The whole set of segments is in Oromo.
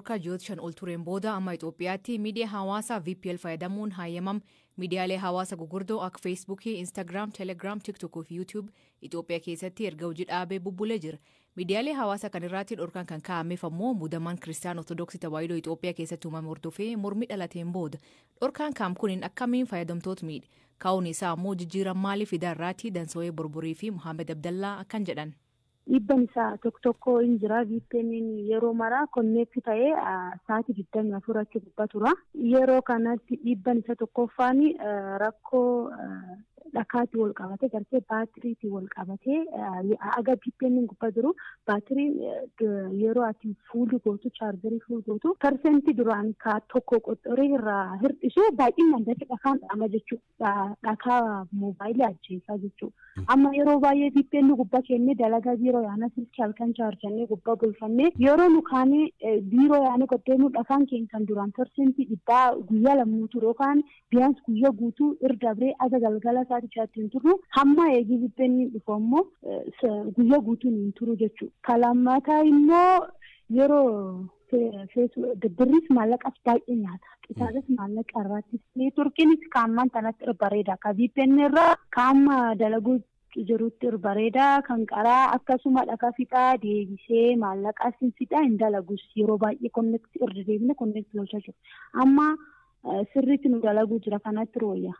Dhorkaa ji'oota 5 ol tureen booda amma Itoophiyaatti miidiyaa hawaasaa VPN fayyadamuun hayyamam. Miidiyaalee hawaasaa gurguddoo akka Feesbuukii, Instagram, Telegram, TikTok fi YouTube Itoophiyaa keessatti erga hojii dhaabee bubbulee jira. Miidiyaalee hawaasaa kan irratti dhorkaan kan kaa'ameef ammoo muudamaan Kiristaan Ortodoksii Tawaahidoo Itoophiyaa keessatti uumame hordofee mormii dhalateen booda. Dhorkaan kaa'am kun akkamiin fayyadamtoota miidhe? Kaa'uun isaa ammoo jijjiirama maalii fidaa irraatti Dansoo'ee Borborii fi Muhammad Abdallaa akkan jedhan. Dhiibban isaa tokko tokko hin jira. VPN yeroo maraa connect ta'ee sa'aatii 24 achi gubbaa tura. Yeroo kanatti dhiibban isa tokkoffaan rakkoo dhakaatii wal qabate, gartee baatiriitii wal qabatee, aga VPN gubbaa jiru baatiriin yeroo ati full gootu, chaarjarii full gootu, persentii duraan ka tokko qoxxoree irraa hir'isu baay'inaan dafee dhakaan dhama jechuudha. Dhakaa moobaayilii ajjeesaa jechuudha. Amma yeroo baay'ee VPN gubbaa kennee dalagaa biiroo yaana, silkii halkan chaarjannee gubbaa bulfannee, yeroo nu kaanee biiroo yaanee qoddeemnu, dhakaan keenya kan duraan 100% guyyaa lammuu turu yookaan biyyaans guyyaa guutuu irra dabree aga galgala sa'aatii 6tti hin turru, hamma eegii VPN dhufu ammoo guyyaa guutuun hin turu jechuudha. Kalammataa immoo yeroo birris maallaqas baay'ee nyaata. Qisaasis maallaqa irratti. Neetworkiinis kaammaan tanatti irra bareeda. Ka VPN irraa kaamma dalaguu jirutti irra bareeda. Kan qaraa akkasuma dhaka fixaa deebisee maallaqas hin fixaa, hin dalagus, yeroo baay'ee connect irra deebine connect lolchaa jiru. Amma sirriitti nu dalaguu jira, kanatti wayya,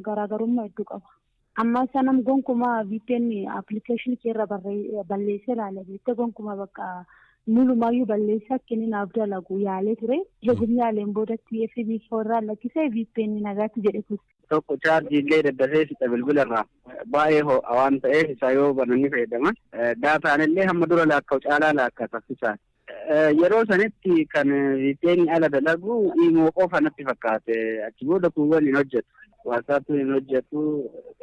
garaagarummaa hedduu qaba. Amma sanam gonkumaa VPN application keerra balleessee ilaala jettee, gonkumaa bakka mulumaayyuu balleessee akka inni naaf dalagu yaalee ture. Hegum yaaleen boodatti FB irraa lakkisee VPN nagaatti jedhe kun. Tokko chaarjii illee daddafee fixa, bilbila irraa baay'ee ho'a waan ta'eef isaa yoo bananii fayyadaman daataan illee hamma dura laakka'u caalaa laakka saffisaan. Yeroo sanitti kan VPN ala dalagu Imo qofa natti fakkaate, achi booda kuuwwan hin hojjetu. WhatsApp hin hojjetu,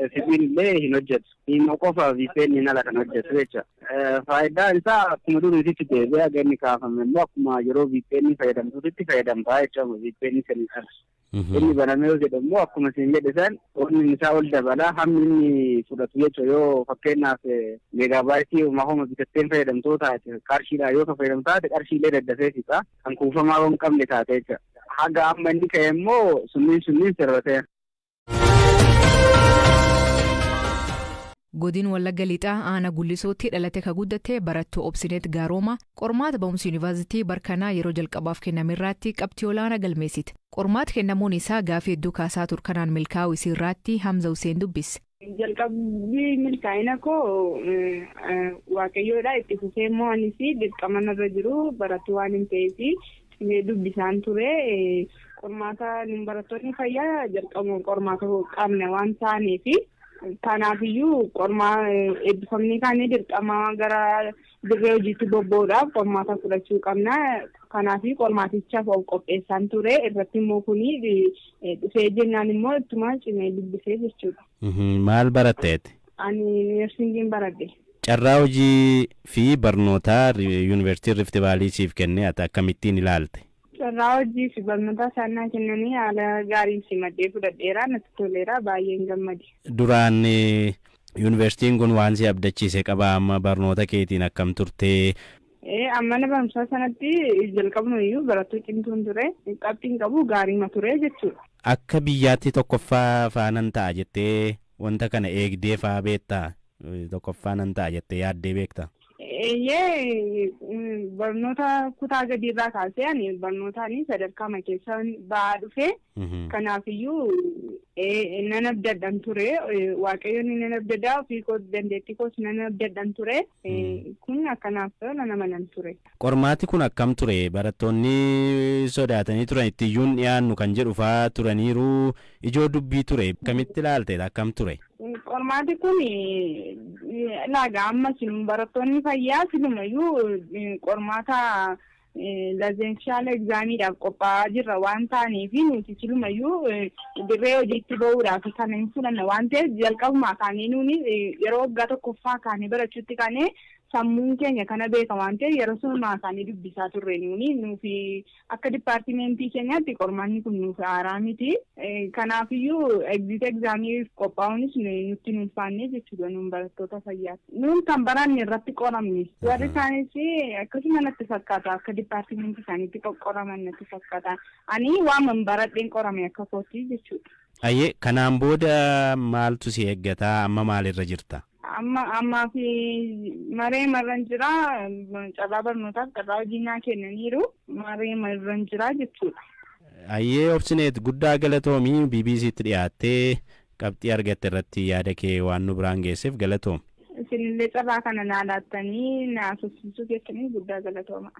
FB'n illee hin hojjetu. Imo qofa VPN ala kan hojjetu jecha. Faayidaan isaa akkuma duriititti deebi'ee, haga inni kaafame immoo akkuma yeroo VPN fayyadamtuutitti fayyadamtaa jecha VPN sanii ala. Inni banamee yoo jedhu immoo akkuma isin jedhe san onni isaa ol dabalaa, hammi inni fudhatu jechuudha. Yoo fakkeenyaaf meegaabaayitii homa homa bitatteen fayyadamtoo taate, qarshiidhaan yoo kan fayyadamtu taate, qarshiilee daddafee fixa, kan kuufamaa hin qabne taate jechuudha. Haga amma inni ka'e immoo sunniin sunniin sirrateera. Godin Wallagga Lixaa aanaa Gullisootti dhalate ka guddatte barattuu Obsineet Gaarooma qormaata ba'umsa yuunivarsiitii barkanaa yeroo jalqabaaf kenname irratti qabxii olaanaa galmeessite. Qormaata kennamuun isaa gaafii hedduu kaasaa ture kanaan milkaa'uu isii irratti Hamza Hussein dubbise. Jalqabbii milkaa'ina koo Waaqayyoodha. Itti fufee immoo anis dirqama narra jiru barattuu waan hin ta'eef dubbisaan ture. Qormaata barattoonni fayyaa jalqabuma qormaata qabna waan ta'aniif, kanaafiyyuu qormaa eebbifamni kaanii dirqama gara dirree hojiitti bobba'uudhaaf qormaata fudhachuu qabna. Kanaaf qormaatichaaf of qopheessaan ture, irratti immoo kuni dhufee jennaan immoo ittuma cimee dubbisee jechuudha. Maal baratteeti? Ani nursing baradhe. Carraa hojii fi barnootaa yuunivarsiitiin Rift Valley siif kenne ati akkamittiin ilaalte? Carraa hojii fi barnoota isaan naa kennanii haala gaariin simadhee fudhadheera, natti toleera, baay'een gammade. Duraan yuunivarsiitiin kun waan si abdachiise qaba, amma barnoota keetiin akkam turtee? Mana barumsaa sanatti jalqabnu iyyuu barattuu cimtuun ture, qabxiin qabu gaariima ture jechuudha. Akka biyyaatti tokkoffaa faanan ta'a jettee wanta kana eegdee faa beektaa? Tokkoffaa nan ta'a jettee yaaddee beektaa? Eeyyee, barnoota kutaa gadiirraa kaasee ani barnootaan sadarkaa keessa ba'aa dhufe. Kanaafiyyuu nan abdadhan ture. Waaqayyoon nan abdadhaa, ofii koo dandeettii koos nan abdadhan ture. Kun akkanaaf ta'u nan amanan ture. Qormaati kun akkam ture? Barattoonni sodaatanii turan, itti iyyuun dhiyaannu kan jedhu faa turaniiru, ijoo dubbii ture. Akkamitti ilaalte, akkam ture? Qormaati kun laaga amma barattoonni fayyaa silumayyuu qormaata licentiate examiidhaaf qophaa'aa jirra waan ta'aniif, nuti silumayyuu dirree hojiitti bahuudhaaf kan hin fudhanne waan ta'eef, jalqabumaa kaanee nuuni yeroo waggaa tokkoffaa kaanee barachuutti kaanee Sammuun keenya kana beeka waan ta'eef yeroo sunumaa isaanii dubbisaa turre nuuni nuufi akka dipaartimentii keenyaatti qormaanni kun nuuf haaraa miti. Kanaafiyyuu exit examiif qophaa'uunis nutti hin ulfaanne jechuudha nuun barattoota fayyaatti. Nuun kan baranne irratti qoramne. Warri isaanis akkasuma natti fakkaata akka dipaartimentii isaaniitti qoqqoraman natti fakkaata. Ani waan baradheen qorame akka kootii jechuudha. Ayyee, kanaan booda maaltu si eeggataa? Amma maalirra jirta? Amma ammaa fi maree marran jira, carraa barnootaaf carraa hojii naa kennaniiru, maree marran jira jechuudha. Ayyee, Obsineet, guddaa galatoomii. BBCtti dhiyaattee qabxii argatte irratti yaada kee waan nu biraan geesseef galatoom. Isinillee carraa kana naa laattanii naa haasofsiisuu keessanii guddaa galatooma.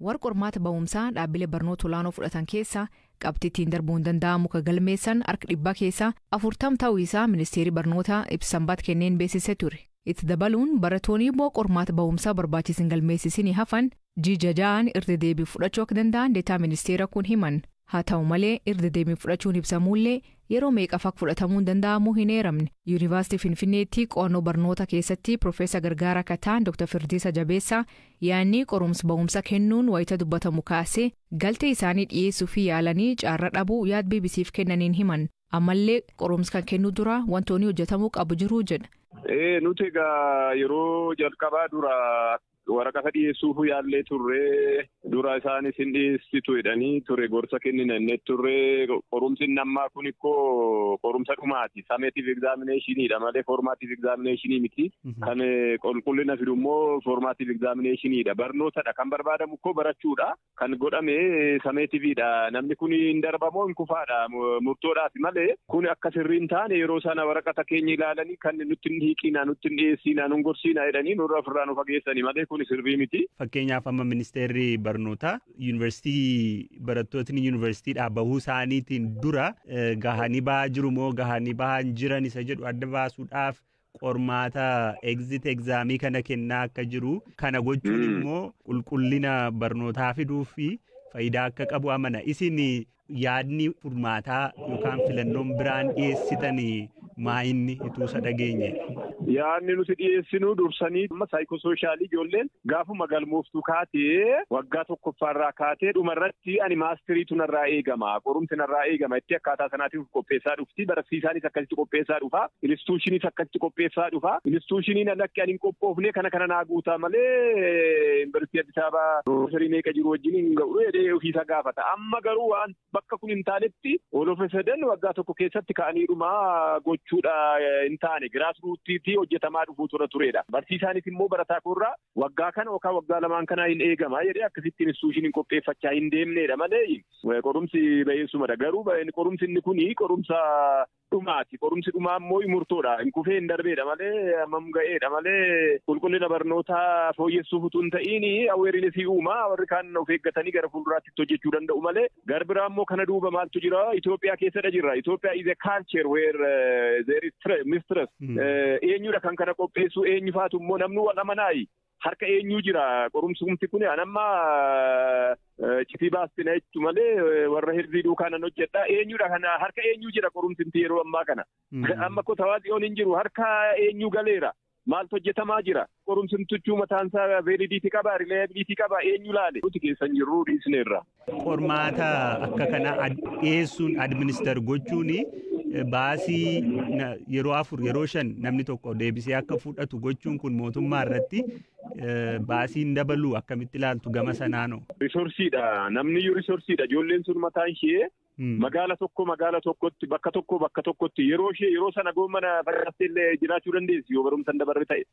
Warra qormaata ba'umsaa dhaabbilee barnoota olaanoo fudhatan keessa qabxii ittiin darbuun danda'amu ka galmeessan harka 40% ta'uu isaa ministeerri barnootaa ibsa kenneen beeksisee ture. Itti dabaluun barattoonni immoo qormaata ba'umsaa barbaachisan galmeessisinii hafan ji'a 6n irra deebii fudhachuu akka danda'an deetaa ministeera kun himan. Haa ta'u malee, irra deebii fudhachuun ibsamuullee yeroo meeqaaf akka fudhatamuun danda'amu hin eeramne. Yuunivarsiitii Finfinneetti qo'annoo barnoota keessatti Profeesar Gargaaraa Kataan Dr. Firdiisa Jabeessaa yaadni qorumsa ba'umsa kennuun wayita dubbatamu kaasee galtee isaanii dhiyeessuu fi yaalanii carraa dhabuu yaad BBCf kennaniin himan. Ammallee qorumsa kan kennuu dura wantoonni hojjetamuu qabu jiru jedha. Nuti egaa yeroo jalqabaa dura waraqata dhiyeessuuf yaallee turre. Dura isaanis hin dhiyeessitu jedhanii ture, gorsa kennina inni turre. Qorumsi ammaa kun ikkoo qorumsa dhumaati, summative examinationiidha malee formative examinationii miti. Kan qulqullina fidu immoo formative examinationiidha. Barnootadha kan barbaadamu ikkoo barachuudha. Kan godhame summativeidha. Namni kun hin darbamoo hin kufaadha murtoodhaaf malee kun akka sirrii hin taane yeroo sana waraqata keenya ilaalanii kan nutti hin hiiqinaa, nutti hin dhiyeessinaa, nun gorsiinaa jedhanii nurra ofirraa nu fageessanii malee kun sirrii miti. Fakkeenyaaf, amma ministeerri barnootaa yuunivarsiitii barattootni yuunivarsiitiidhaa bahuu isaaniitiin dura gahanii bahaa jiru moo gahanii bahaa hin jiran isa jedhu adda baasuudhaaf qormaata exit examii kana kennaa akka jiru, kana gochuun immoo qulqullina barnootaa fiduu fi faayidaa akka qabu amana. Isin yaadni furmaataa yookaan filannoon biraan dhiyeessitan maa inni ituu isa dhageenye? Yaadni nuti dhiyeessinu dursanii amma psychosocialii ijoolleen gaafuma galmooftuu kaatee waggaa tokkoffaarraa kaatee dhumarratti ani masteriitu narraa eegama, qorumsi narraa eegama itti akkaataa sanaatiif qopheessaa dhufti. Barsiisaanis akkasitti qopheessaa dhufa, institutioniis akkasitti qopheessaa dhufa. Institutioniin alakki ani hin qophoofne kana kana naa guutaa malee yuunivarsiitii Addis Ababaa piroofesarii meeqa jiru wajjin hin ga'u jedhee ofiisa gaafata. Amma garuu waan bakka kun hin taanetti ol of waggaa tokko keessatti ka'aniidhuma gochuudha hin taane, grassrootiitii hojjetamaa dhufuu tura turedha. Barsiisaanis immoo barataa koorraa waggaa kana yookaan waggaa lamaan kana hin eegama jedhee akkasitti institutioniin qopheeffachaa hin deemnedha malee qorumsi ba'eessumadha. Garuu qorumsi inni kuni qorumsa dhumaati. Qorumsi dhumaa immoo murtoodha. Hin kufee hin darbeedha malee hammam ga'eedha malee qulqullina barnootaa fooyyessuuf utuu hin ta'iin awarenessii uumaa warri kaan of eeggatanii gara fuulduraatti hojjechuu danda'u malee. Gar biraa immoo kana duuba maaltu jira? Itoophiyaa keessadha jirra. Itoophiyaa is a culture where there is mistrust. Eenyudha kan kana qopheessu? Eenyu faatu immoo namni wal amanaayi? Harka eenyuu jira qorumsumti kun? Anamma citii baastina jechu malee warra hirzii duukaa nan hojjedha. Eenyudha kana? Harka eenyuu jira qorumsimti yeroo ammaa kana? Amma ko tawaaxiyoon hin jiru, harka eenyuu galeera? Maaltu hojjetamaa jira? Qorumsimtichuu mataansaa validity qaba, reliability qaba? Eenyu laale? Nuti keessan jirru dhiisneerra. Qormaata akka kana dhiyeessuun, administer gochuun, baasii yeroo afur yeroo shan namni tokko deebisee akka fudhatu gochuun kun mootummaa irratti baasiin dabalu akkamitti ilaaltu gama sanaanoo? Resourceiidha. Namni iyyuu resourceiidha. Ijoolleen sun mataan ishee magaala tokko magaala tokkotti, bakka tokko bakka tokkotti yeroo ishee yeroo sana goomana facaaftee illee jiraachuu dandeessi yoo barumsa hin dabarre ta'e.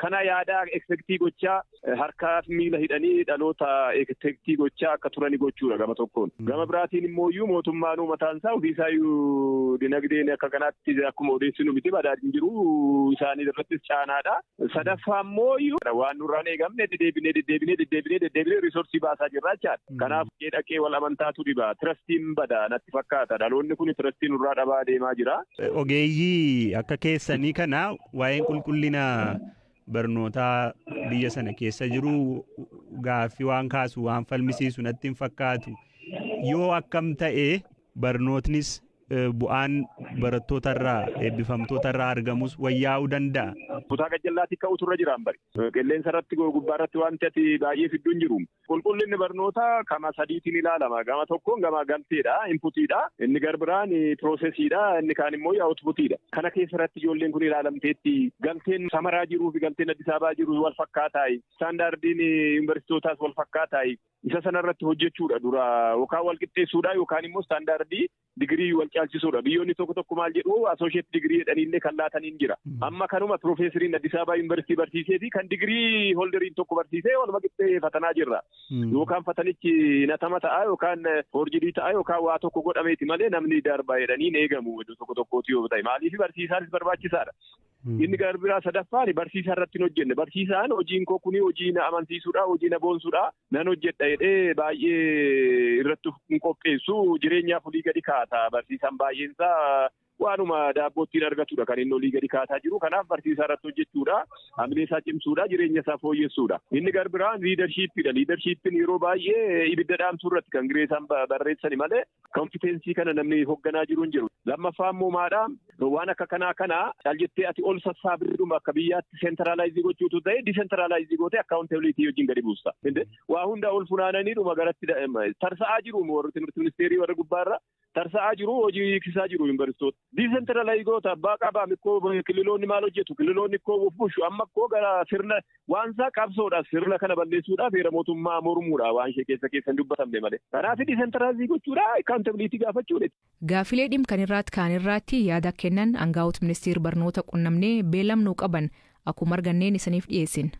Kana yaadaa expectii gochaa harkaaf miila hidhanii dhaloota expectii gochaa akka turani gochuudha gama tokkoon. Gama biraatiin immoo iyyuu mootummaanuu mataan isaa ofiisaayyuu dinagdeen akka kanaatti akkuma odeessinu miti, badhaadhin jiru isaanii irrattis caanaadha. Sadaffaa immoo iyyuu waan nurraan eegamne deddeebinee deddeebinee deddeebinee deddeebinee resourceii baasaa jirra jechaadha. Kanaaf dhaqee wal amantaatu dhiba. Trustiin bada natti fakkaata. Dhaloonni kun trustii nurraa dhabaa deemaa jira. Ogeeyyii akka keessanii kana waa'een qulqullina barnootaa biyya sana keessa jiru gaaffii waan kaasu, waan falmisiisu natti hin fakkaatu. Yoo akkam ta'e barnootnis Bu'aan barattootarraa, eebbifamtootarraa argamus wayyaa'uu danda'a. Kutaa gajjallaatti ka'utu irra jiraan bari. Qilleensa irratti, gubbaa irratti wanti ati baay'ee fidduu hin jiru. Qulqullinni barnootaa kama sadiitiin ilaalama. Gama tokkoon gama galteedha, inputiidha. Inni garbiraan processiidha. Inni kaan immoo outputiidha. Kana keessa irratti ijoolleen kun ilaalamteetti galteen Samaraa jiruu fi galteen Addis Ababaa jiru wal fakkaataayi. Standardiin yuunivarsiitootaas wal fakkaataayi. Isa sanarratti hojjechuudha dura, yookaan wal qixxeessuudha yookaan immoo standardii digirii wal caalchisuudha. Biyyoonni tokko tokko maal jedhu, associate digirii jedhaniillee kan laataniin jira. Amma kanuma piroofeesariin Addis Ababaa Yuunivarsiitii barsiisee fi kan digirii holderiin tokko barsiisee waluma qixxee fatanaa jirra. Yookaan fatanichi natama ta'a yookaan forgedii ta'a yookaan waa tokko godhameeti malee namni darba jedhanii eegamu iddoo tokko tokkooti yoo ta'e. Maaliif? Barsiisaanis barbaachisaadha. Inni gara biraa sadaffaan barsiisaa irratti hin hojjenne. Barsiisaan hojiin koo kuni hojii na amansiisuudha, hojii na boonsuudha, nan hojjedha jedhee baay'ee irratti hin qopheessu, jireenyaaf olii gadi kaata. Barsiisaan baay'eensaa waanuma daabboo ittiin argatudha kan inni olii gadi kaataa jiru. Kanaaf barsiisaa irratti hojjechuudha, hamilee isaa cimsuudha, jireenya isaa fooyyessuudha. Inni gara biraan leadershipiidha. Leadershipiin yeroo baay'ee ibidda dhaamsuu irratti kan giree isaan barreessani malee competency kana namni hoogganaa jiru hin jiru. Lammaffaa immoo maadha, waan akka kanaa kana caal jettee ati ol sassaabduma akka biyyaatti centralize gochuutu ta'e, decentralize gootee accountability wajjin gadi buusta. Waa hunda ol funaananiidhuma garatti tarsa'aa jiru, warri timirti ministeerii warra gubbaarra tarsa'aa jiru, hojii hiiksisaa jiru yuunivarsiitoota. Decentralize goota abbaa qabaa mikkoo kililoonni maal hojjetu, kililoonni ikkoo of bushu, amma ikkoo gara sirna waan isaa qabsoodha, sirna kana balleessuudhaaf heera mootummaa mormuudha waan ishee keessa keessa hin dubbatamne malee. Kanaaf decentralize gochuudha, accountability gaafachuudha. Gaafilee dhimma kan irraatti kaan irraatti yaada kennan aangaa'ota ministeera barnoota qunnamnee beellamnuu qaban akkuma arganneen isiniif dhiyeessin.